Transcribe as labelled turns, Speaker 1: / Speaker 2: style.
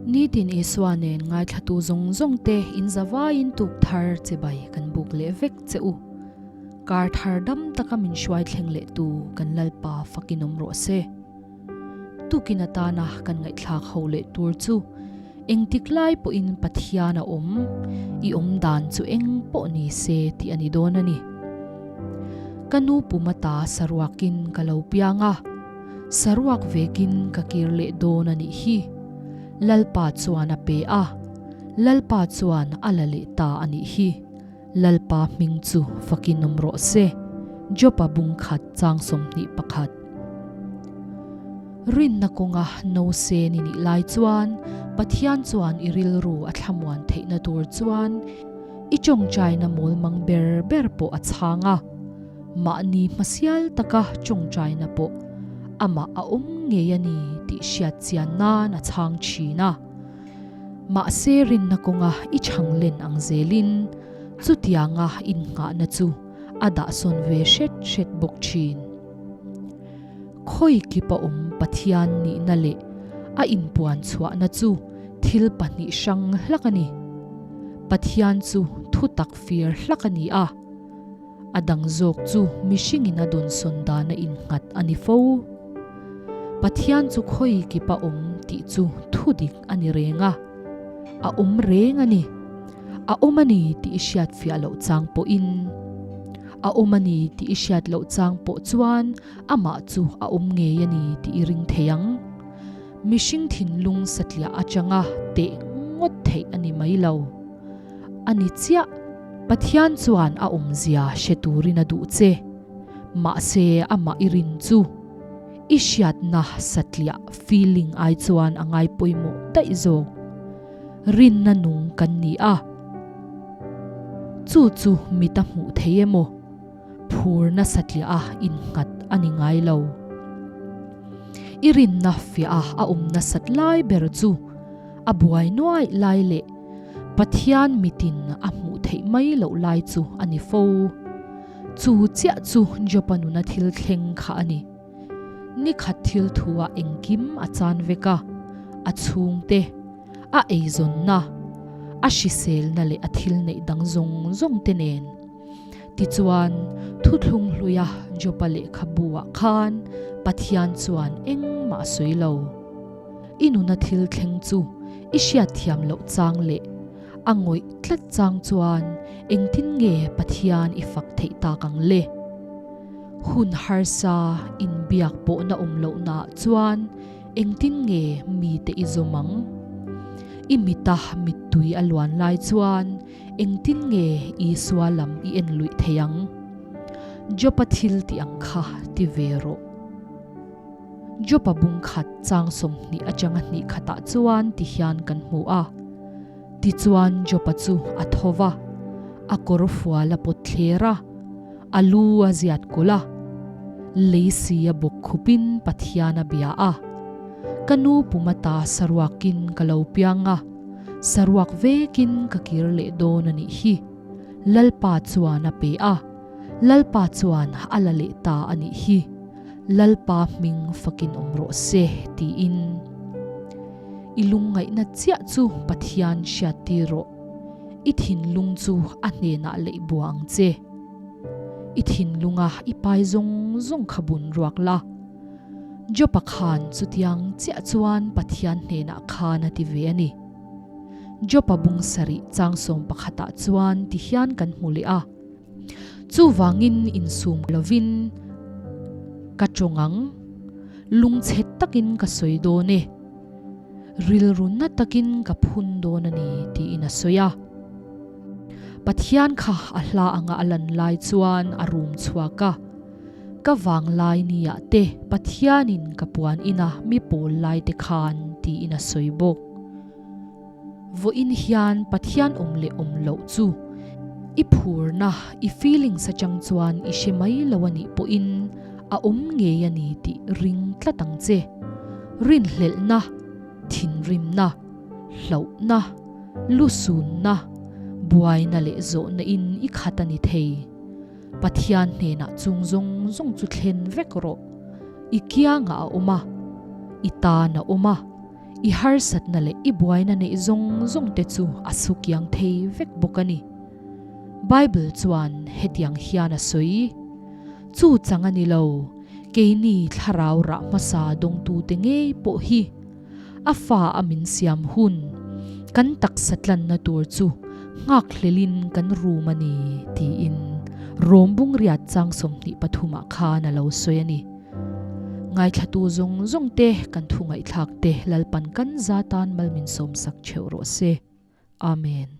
Speaker 1: Nitin Isua nen ngaithlatu zawng zawng te in zavaiin tuk thar chibai kan buk leh vek che u. Kar thar dam taka min hruai thleng leh tu kan Lalpa fakin awm rawh se. Tukin atana kan ngaihthlak ho leh tur chu engtik lai pawhin Pathian a awm, i awm dan chu eng pawh ni se tih a ni dawn a ni. Ka nu pum ata saruakin ka lo piang a, saruak vekin ka kir leh dawn a nih hi. Lalpa chuan a pe a, Lalpa chuan a la leh ta a nih hi. Lalpa hming chu fakin awm rawh se, Jopa bung khat chang 21. Rinna kawnga no sen i nih lai chuan Pathian chuan i rilru a thlamuan theihna tur chuan i tawngtaina mawlmang ber ber pawh a chhang a, mahni hmasial taka tawngtaina pawh amah a awm ngei a ni tih hriat chian nan a chhang thin a. Mahse rinna kawnga i chhang len ang zelin chutianga innghahna chu a dahsawn ve hret hret bawk thin. Khawi kip a awm Pathian nihna leh a inpuan chhuahna chu thil pahnih hrang hlak a ni. Pathian chu thutak fir hlak a ni a, a dang zawk chu mihringin a dawnsawn dana innghat a ni fo. Pathian chu khawi kip a awm tih chu thudik a ni reng a, a awm reng a ni. A awm a ni tih i hriatfiah loh chang pawhin. A awm a ni tih i hriat loh chang pawh chuan amah chu a awm ngei a ni tih i ring thei ang. Mihring thinlung satliah atanga teh ngawt theih a ni mai lo. A ni chiah, Pathian chuan a awmzia hre turin a duh che. Mahse amah i rin chu i hriatna satliah feeling ai chuan a ngai pawimawh daih zawk. Rinna nung kan ni a. Chu chu mit a hmuh thei emaw? Phur nasa tliah a innghat a ni ngai lo. I rinna fiah a a awm nasat lai ber chu a buai nuaih lai leh Pathian mitin a hmuh theih mai loh lai chu a ni fo. Chu chiah chu Jopa nuna thil thleng kha a ni. Ni khat thil thu ah engkim a chan vek a, a chhungte, a eizawnna, a hriselna leh a thil neih dang zawng zawng te nen. Tichuan, thuthlung hluia Jopa lehkhabu ah khan Pathian chuan engmah a sawi lo. I nuna thil thleng chu i hriatthiam loh chang leh a ngawih tlat chang chuan engtin nge Pathian i fak theih tak ang le? Hun harsa inbiak pawhna awm lohnaah chuan engtin nge mite i zawm ang? I mita mittui a luan lai chuan engtin nge Isua lam i en luih thei ang? Jopa thil tih ang kha ti ve rawh. Jopa bung khat chang 20 atanga hnih khatah chuan ti hian kan hmu a. Tichuan Jopa chu a tho va, a kawr fual a pawt thler a, a lu a ziat kulh a. Lei si a bawk khupin Pathian a bia a. Ka nu pum ata saruakin ka lo piang a, saruak vekin ka kir leh dawn a nih hi. Lalpa chuan a pe a, Lalpa chuan a la leh ta a nih hi. Lalpa hming fakin awm rawh se, tiin. I lungngaihna chiah chu Pathian hriattir rawh. I thinlung chu a hnenah leih bua ang che. I thinlunga i pai zawng zawng kha bun ruak la. Jopa khan chutiang chiah chuan Pathian hnenah khan a ti ve a ni. Jopa bung sarih chang 11 ah chuan ti hian kan hmu leh a. Chuvangin insum lovin ka tawng ang, lungchhe takin ka sawi dawn e, rilru na takin ka phun dawn a ni tiin a sawi a. Pathian kha a hla anga a lan lai chuan a rum chhuak a, Ka vanglai niah te Pathianin ka puan ina mi pawl lai te khan tiin a sawi bawk. Vawiin hian Pathian awm leh awm loh chu i phurna, i feelings atang chuan i hre mai lo a nih pawhin a awm ngei a ni tih ring tlat ang che. Rinhlelhna, thinrimna, hlauhna, lusunna, buaina leh zawhna in i khat a ni thei. Pathian hnenah chung zawng zawng chu thlen vek rawh. I kiangah a awm a, i tan a awm a. I harsatna leh i buaina neih zawng zawng te chu a su kiang thei vek bawk a ni. Bible chuan hetiang hian a sawi, Chu chang a ni lo, keini thlarau rah hmasa dawngtute ngei pawh hi a fa a min siam hun, kan taksa tlanna tur chu nghakhlelin kan rum a ni, tiin Rom bungriat chang 23 ah khan a lo sawi a ni. Ngaithlatu zawng zawng te kan thu ngaihthlak te Lalpan kan za tan mal min sawmsak theuh rawh se. Amen.